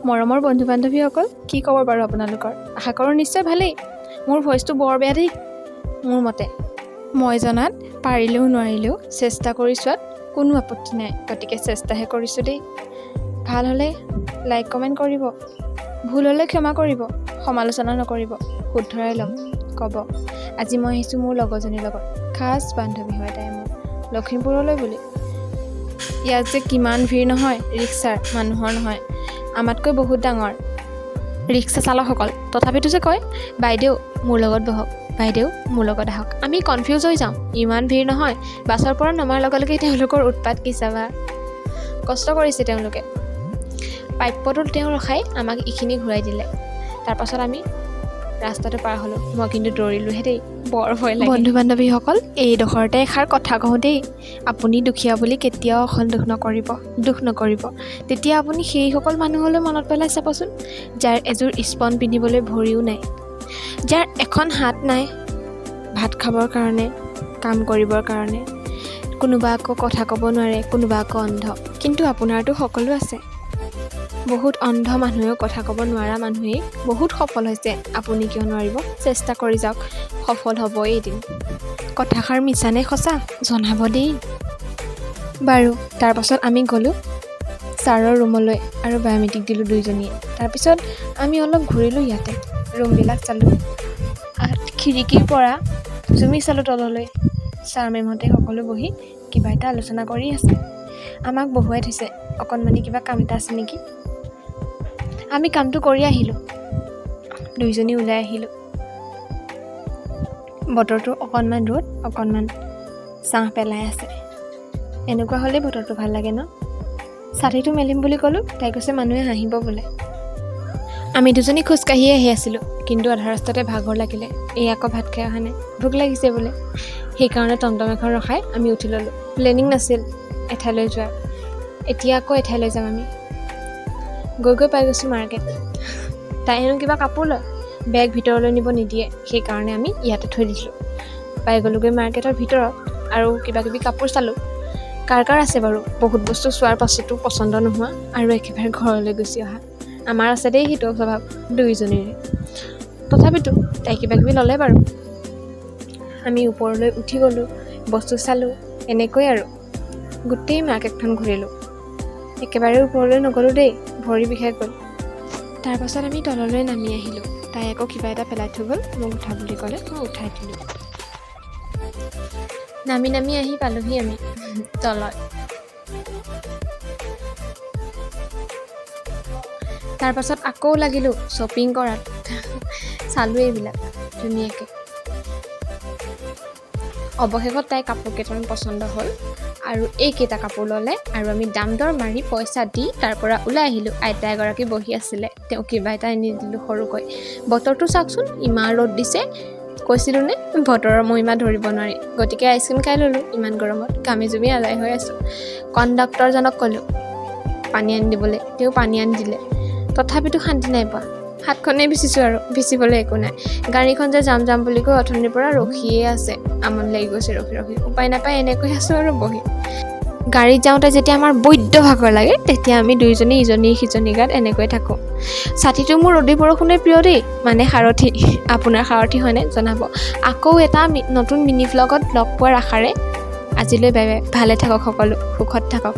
মৰমৰ বন্ধু বান্ধৱীসকল, কি খবৰ বাৰু আপোনালোকৰ? আশা কৰোঁ নিশ্চয় ভালেই। মোৰ ভইচটো বৰ বেয়া দেই। মোৰ মতে মই জনাত পাৰিলেও নোৱাৰিলেও চেষ্টা কৰি চোৱাত কোনো আপত্তি নাই, গতিকে চেষ্টাহে কৰিছোঁ দেই। ভাল হ'লে লাইক কমেণ্ট কৰিব, ভুল হ'লে ক্ষমা কৰিব, সমালোচনা নকৰিব, শুধৰাই ল'ম ক'ব। আজি মই আহিছোঁ মোৰ লগৰজনীৰ লগত, খাচ বান্ধৱী হয় তাই মোৰ, লখিমপুৰলৈ বুলি। ইয়াত যে কিমান ভিৰ নহয় ৰিক্সাৰ, মানুহৰ নহয়, আমাতকৈ বহুত ডাঙৰ ৰিক্সা চালকসকল। তথাপিতো যে কয়, বাইদেউ মোৰ লগত বহক, বাইদেউ মোৰ লগত আহক। আমি কনফিউজ হৈ যাওঁ, ইমান ভিৰ নহয়। বাছৰ পৰা নমাৰ লগে লগে তেওঁলোকৰ উৎপাত কি চাবা। কষ্ট কৰিছে তেওঁলোকে। প্ৰাপ্যটো তেওঁ ৰখাই আমাক এইখিনি ঘূৰাই দিলে। তাৰপাছত আমি ৰাস্তাটো পাৰ হ'লোঁ। মই কিন্তু দৌৰিলোঁহে দেই, বৰ ভয় লাগে। বন্ধু বান্ধৱীসকল, এইডোখৰতে এষাৰ কথা কওঁ দেই। আপুনি দুখীয়া বুলি কেতিয়াও অসন্তোষ নকৰিব, দুখ নকৰিব। তেতিয়া আপুনি সেইসকল মানুহলৈ মনত পেলাই চাবচোন, যাৰ এযোৰ স্পন পিন্ধিবলৈ ভৰিও নাই, যাৰ এখন হাত নাই ভাত খাবৰ কাৰণে, কাম কৰিবৰ কাৰণে, কোনোবা আকৌ কথা ক'ব নোৱাৰে, কোনোবা আকৌ অন্ধ। কিন্তু আপোনাৰতো সকলো আছে। বহুত অন্ধ মানুহেও, কথা ক'ব নোৱাৰা মানুহেই বহুত সফল হৈছে। আপুনি কিয় নোৱাৰিব? চেষ্টা কৰি যাওক, সফল হ'বই এদিন। কথাষাৰ মিছা নে সঁচা জনাব দেই। বাৰু, তাৰপাছত আমি গ'লোঁ ছাৰৰ ৰুমলৈ আৰু বায়'মেট্ৰিক দিলোঁ দুইজনীয়ে। তাৰপিছত আমি অলপ ঘূৰিলোঁ ইয়াতে, ৰুমবিলাক চালোঁ, খিৰিকীৰ পৰা জুমি চালোঁ তললৈ। ছাৰ মেমহঁতে সকলো বহি কিবা এটা আলোচনা কৰি আছে। আমাক বহুৱাই থৈছে, অকণমানি কিবা কাম এটা আছে নেকি। আমি কামটো কৰি আহিলোঁ, দুইজনী ওলাই আহিলোঁ। বতৰটো অকণমান ৰ'দ, অকণমান ছাঁ পেলাই আছে। এনেকুৱা হ'লেই বতৰটো ভাল লাগে ন? ছাতিটো মেলিম বুলি ক'লোঁ, তাই কৈছে মানুহে হাঁহিব বোলে। আমি দুজনী খোজকাঢ়িয়ে আহি আছিলোঁ, কিন্তু আধা ৰাস্তাতে ভাগৰ লাগিলে। এই আকৌ ভাত খাই অহা নাই, ভোক লাগিছে বোলে। সেইকাৰণে টমটম এখন ৰখাই আমি উঠি ল'লোঁ। প্লেনিং নাছিল এঠাইলৈ যোৱাৰ, এতিয়া আকৌ এঠাইলৈ যাম আমি। গৈ গৈ পাই গৈছোঁ মাৰ্কেট। তাই হেনো কিবা কাপোৰ লয়, বেগ ভিতৰলৈ নিব নিদিয়ে, সেইকাৰণে আমি ইয়াতে থৈ দিছিলোঁ। পাই গ'লোগৈ মাৰ্কেটৰ ভিতৰত আৰু কিবা কিবি কাপোৰ চালোঁ। কাৰ কাৰ আছে বাৰু বহুত বস্তু চোৱাৰ পাছতো পচন্দ নোহোৱা আৰু একেবাৰে ঘৰলৈ গুচি অহা? আমাৰ আছে দেই সেইটো স্বভাৱ দুইজনীৰে। তথাপিতো তাই কিবা কিবি ল'লে বাৰু। আমি ওপৰলৈ উঠি গ'লোঁ, বস্তু চালোঁ, এনেকৈ আৰু গোটেই মাৰ্কেটখন ঘূৰিলোঁ। একেবাৰে ওপৰলৈ নগ'লোঁ দেই, ভৰি বিষাই গ'ল। তাৰপাছত আমি তললৈ নামি আহিলোঁ। তাই আকৌ কিবা এটা পেলাই থৈ গ'ল, মোক উঠা বুলি ক'লে, মই উঠাই দিলোঁ। নামি নামি আহি পালোহি আমি তলত। তাৰপাছত আকৌ লাগিলোঁ শ্বপিং কৰাত। চালোঁ এইবিলাক ধুনীয়াকৈ। অৱশেষত তাইৰ কাপোৰ কেইটামান পচন্দ হ'ল আৰু এইকেইটা কাপোৰ ল'লে আৰু আমি দাম দৰ মাৰি পইচা দি তাৰ পৰা ওলাই আহিলোঁ। আইতা এগৰাকী বহি আছিলে, তেওঁক কিবা এটা আনি দিলোঁ সৰুকৈ। বতৰটো চাওকচোন, ইমান ৰ'দ দিছে। কৈছিলোঁ নে বতৰৰ মহিমা ধৰিব নোৱাৰি, গতিকে আইচক্ৰীম খাই ল'লোঁ। ইমান গৰমত ঘামি জুমি আজৰি হৈ আছোঁ। কণ্ডাক্টৰজনক ক'লোঁ পানী আনি দিবলৈ, তেওঁ পানী আনি দিলে। তথাপিতো শান্তি নাই পোৱা, হাতখনেই বিচিছোঁ আৰু বিচিবলৈ একো নাই। গাড়ীখন যে যাম যাম বুলি কৈ অথনিৰ পৰা ৰখিয়ে আছে, আমনি লাগি গৈছে ৰখি ৰখি। উপায় নাপায় এনেকৈ আছোঁ আৰু বহি। গাড়ীত যাওঁতে যেতিয়া আমাৰ বৈদ্য ভাগৰ লাগে, তেতিয়া আমি দুইজনী ইজনী সিজনী গাত এনেকৈ থাকোঁ। ছাতিটো মোৰ ৰ'দে বৰষুণে প্ৰিয় দেই, মানে সাৰথি। আপোনাৰ সাৰথি হয়নে জনাব। আকৌ এটা নতুন মিনি ভ্লগত লগ পোৱাৰ আশাৰে আজিলৈ বাই বাই। ভালে থাকক সকলো, সুখত থাকক।